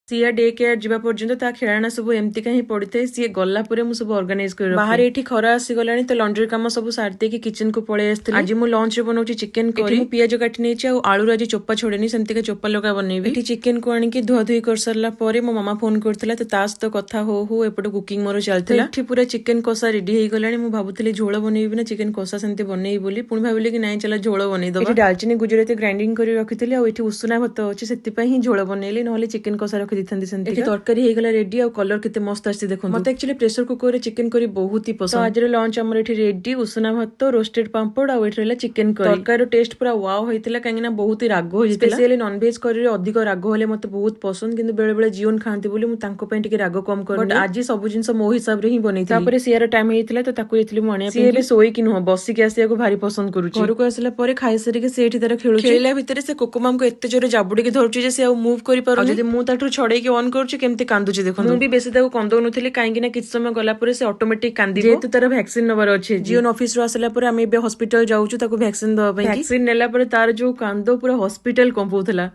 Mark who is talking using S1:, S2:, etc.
S1: ସିଆ day care ଯିବା ପର୍ଯ୍ୟନ୍ତ ତା ଖେଳଣା ସବୁ ଏମିତିକା ହିଁ ପଡିଥାଏ। ସିଏ ଗଲା ପରେ ମୁଁ ସବୁ ଅର୍ଗାନାଇଜ କରି ରଖେ। ବାହାରେ ଏଠି ଖରା ଆସିଗଲାଣି, ତ ଲଣ୍ଡ୍ରି କାମ ସବୁ ସାରି ଦେଇକି କିଚେନ କୁ ପଳେଇ ଆସିଥିଲି। ଆଜି ମୁଁ ଲଞ୍ଚ ରେ ବନଉଛି ଚିକେନ କରି। ମୁଁ ପିଆଜ କାଟି ନେଇଛି ଆଉ ଆଳୁର ଆଜି ଚୋପା ଛଡେନି, ସେମିତିକା ଚୋପା ଲଗା ବନେଇବି। ଏଠି ଚିକେନ କୁ ଆଣିକି ଧୁଆ ଧୁଇ କରିସାରିଲା ପରେ ମୋ ମାମା ଫୋନ କରିଥିଲା, ତ ତା ସହିତ କଥା ହଉ ହଉ ଏପଟେ କୁକିଂ ମୋର ଚାଲିଥିଲା। ଏଠି ପୁରା ଚିକେନ କଷା ରେଡି ହେଇଗଲାଣି। ମୁଁ ଭାବୁଥିଲି ଝୋଳ ବନେଇବି ନା ଚିକେନ କଷା ସେମିତି ବନେଇବି ବୋଲି। ପୁଣି ଭାବିଲି କି ନାଇଁ, ଚାଲ ଝୋଳ ବନେଇଦବା। ଏଠି ଡାଲଚିନି, ଗୁଜୁରାତି ଗ୍ରାଇଣ୍ଡିଙ୍ଗ କରି ରଖିଥିଲି ଆଉ ଏଠି ଉଷୁନା ଭାତ ଅଛି, ସେଥିପାଇଁ ହିଁ ଝୋଳ ବନେଇଲି, ନହେଲେ ଚିକେନ କଷା ରଖିଦେଇଥାନ୍ତି ସେମିତି। ଏଠି ତରକାରୀ ହେଇଗଲା ରେଡି ଆଉ କଲର କେତେ ମସ୍ତ ଆସିଛି ଦେଖନ୍ତୁ। ମତେ ଆକ୍ଚୁଆଲି ପ୍ରେସର କୁକରରେ ଚିକେନ କରି ବହୁତ ହି ପସନ୍ଦ। ଆଜିର ଲଞ୍ଚ ଆମର ଏଠି ରେଡି, ଉଷୁନା ଭାତ, ରୋଷ୍ଟେଡ ପାମ୍ପଡ଼ ଆଉ ଏଠି ରହିଲା ଚିକେନ କରି। ତରକାରୀର ଟେଷ୍ଟ ପୁରା ୱାଓ ହେଇଥିଲା, କାହିଁକି ନା ବହୁତ ହି ରାଗ ହେଇଯାଇଥିଲା। ସ୍ପେସିଆଲି ନନଭେଜ କରିରେ ଅଧିକ ରାଗ ହେଲେ ମତେ ବହୁତ ପସନ୍ଦ, କିନ୍ତୁ ବେଳେ ବେଳେ ଜିଓନ ଖାଆନ୍ତି ବୋଲି ମୁଁ ତାଙ୍କ ପାଇଁ ଟିକେ ରାଗ କମ କରେ। ବଟ୍ ଆଜି ସବୁ ଜିନିଷ ମୋ ହିସାବରେ ହିଁ ବନେଇଥିଲି। ତାପରେ ସିଆର ଟାଇମ ହେଇଥିଲା, ତ ତାକୁ ଯାଇଥିଲି ମୁଁ ଆଣିବା ପାଇଁ। ସିଏ ଏବେ ଶୋଇକି ନୁହଁ, ବସିକି ଆସିବାକୁ ଭାରି ପସନ୍ଦ କରୁଛି। ଘରକୁ ଆସିଲା ପରେ ଖାଇସାରିକି ସେ ଏଠି ତାର ଖେଳୁଛି। ଖେଳିଲା ଭିତରେ ସେ କୋକୋମାମକୁ ଏତେ ଜୋରେ ଜାବୁଡିକି ଧରୁଛି ଯେ ସେ ଆଉ ମୁଭ୍ କରିପାରୁନି। ଯଦି ମୁଁ ତାଠୁ ଛଡେଇକି ଅନ୍ କରୁଛି, କେମିତି କାନ୍ଦୁଛି ଦେଖନ୍ତୁ। ମୁଁ ବି ବେଶୀ ତାକୁ କନ୍ଦଉନଥିଲି, କାହିଁକି ନା କିଛି ସମୟ ଗଲା ପରେ ସେ ଅଟୋମେଟିକ କାନ୍ଦିବ, ଯେହେତୁ ତାର ଭ୍ୟାକ୍ସିନ ନେବାର ଅଛି। ଜିଓନ ଅଫିସରୁ ଆସିଲା ପରେ ଆମେ ଏବେ ହସ୍ପିଟାଲ ଯାଉଛୁ ତାକୁ ଭ୍ୟାକ୍ସିନ ଦେବା ପାଇଁ। ଭ୍ୟାକ୍ସିନ ନେଲା ପରେ ତାର ଯୋଉ କାନ୍ଦ, ପୁରା ହସ୍ପିଟାଲ କମ୍ପଉଥିଲା।